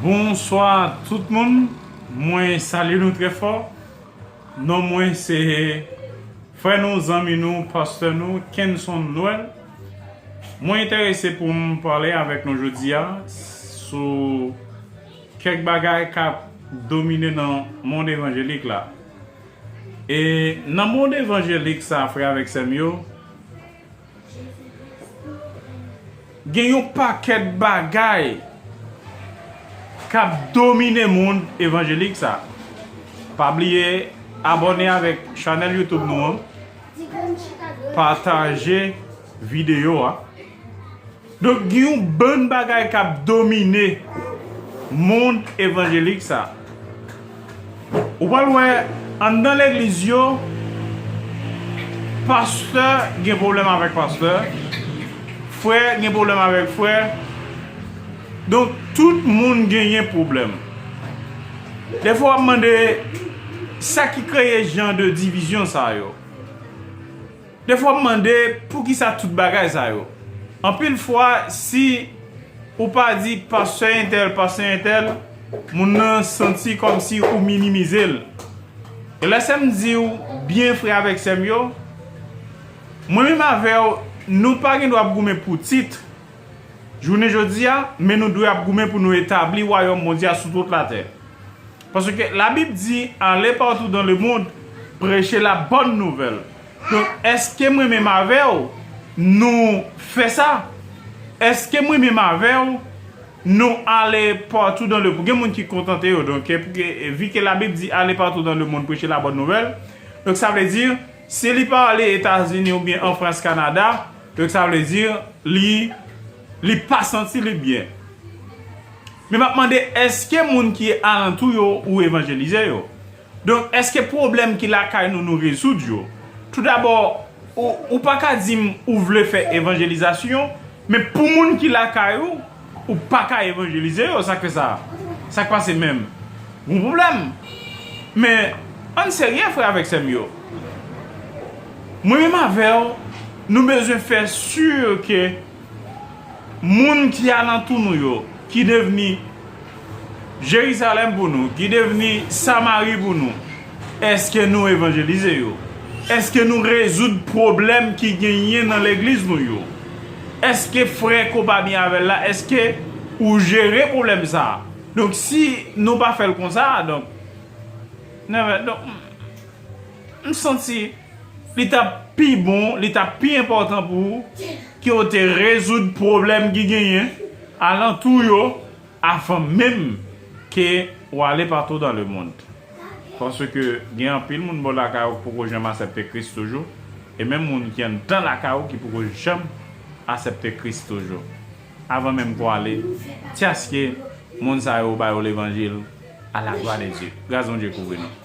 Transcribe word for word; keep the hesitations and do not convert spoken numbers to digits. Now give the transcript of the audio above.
Bonswa tout moun, mwen salye nou trè fò. Non mwen se frè nou, zanmi nou, pastè nou, Kenson Noël. Mwen enterese pou m pale avèk nou jodi a sou kèk bagay k ap domine nan mond evanjelik la. E nan mond evanjelik sa, frè avèk sè m yo, gen yon pakèt bagay k ap domine mond evanjelik sa. Pa bliye abòne avèk chanèl YouTube nou an, pataje videyo a. Donk, gen yon bann bagay k ap domine mond evanjelik sa. Ou pral wè, anndan legliz yo, pastè gen pwoblèm avèk pastè, frè gen pwoblèm avèk frè. Donk, tout moun genyen pwoblèm. Defwa w ap mande sa ki kreye jan de divizyon sa yo. Defwa w ap mande poukisa tout bagay sa yo. Anpil fwa, si ou pa di pastè entèl, pastè entèl, moun nan santi kòmsi ou minimize l. E lè sè m di w byen, frè avèk sè m yo, mwen menm avè w, nou pa gen dwa ap goumen pou tit jounen jodi a, men nou dwe ap goumen pou nou etabli wayòm Bondye a sou tout latè. Paske Labib di, allez partout dans le monde, prêchez la bonne nouvelle. Donk, èske mwen menm avè w, nou fè sa? Èske mwen menm avè w, nou ale partout dans le monde? Gen moun ki kontante yo, donk, e, e, vi ke Labib di, allez partout dans le monde, prêchez la bonne nouvelle. Donk, sa vle di, si li pa ale Etazini oubyen an Frans, Kanada, donk, sa vle di, li, li pa santi li byen. Men m ap mande, èske moun ki alantou yo ou evanjelize yo? Donk, èske pwoblèm ki lakay nou, nou rezoud yo? Toudabò, ou, ou pa ka di m ou vle fè evanjelizasyon, men pou moun ki lakay ou, ou pa ka evanjelize yo, sa k fè sa? Sa k pase menm? Gon pwoblèm. Men, ann serye, frè avèk sè m yo. Mwen menm avè w, nou bezwen fè si ke moun ki alantou nou yo, ki devni Jerizalèm pou nou, ki devni Samari pou nou, èske nou evanjelize yo? Èske nou rezoud pwoblèm ki genyen nan legliz nou yo? Èske frè ke w pa byen avè l la, èske ou jere pwoblèm sa a? Donk, si nou pa fè l konsa, donk, nèvè, donk, m santi li t ap pi bon, li t ap pi enpòtan pou ou ke w te rezoud pwoblèm ki genyen alantou yo avan menm ke w ale partout dans le monde. Paske gen anpil moun bò lakay ou ki poko janm aksepte Kris toujou, e menm moun ki anndan lakay ou ki poko janm aksepte Kris toujou. Avan menm ke w ale, tyaske moun sa yo ba yo levanjil, à la gloire de Dieu. Gras Bondye kouvri nou.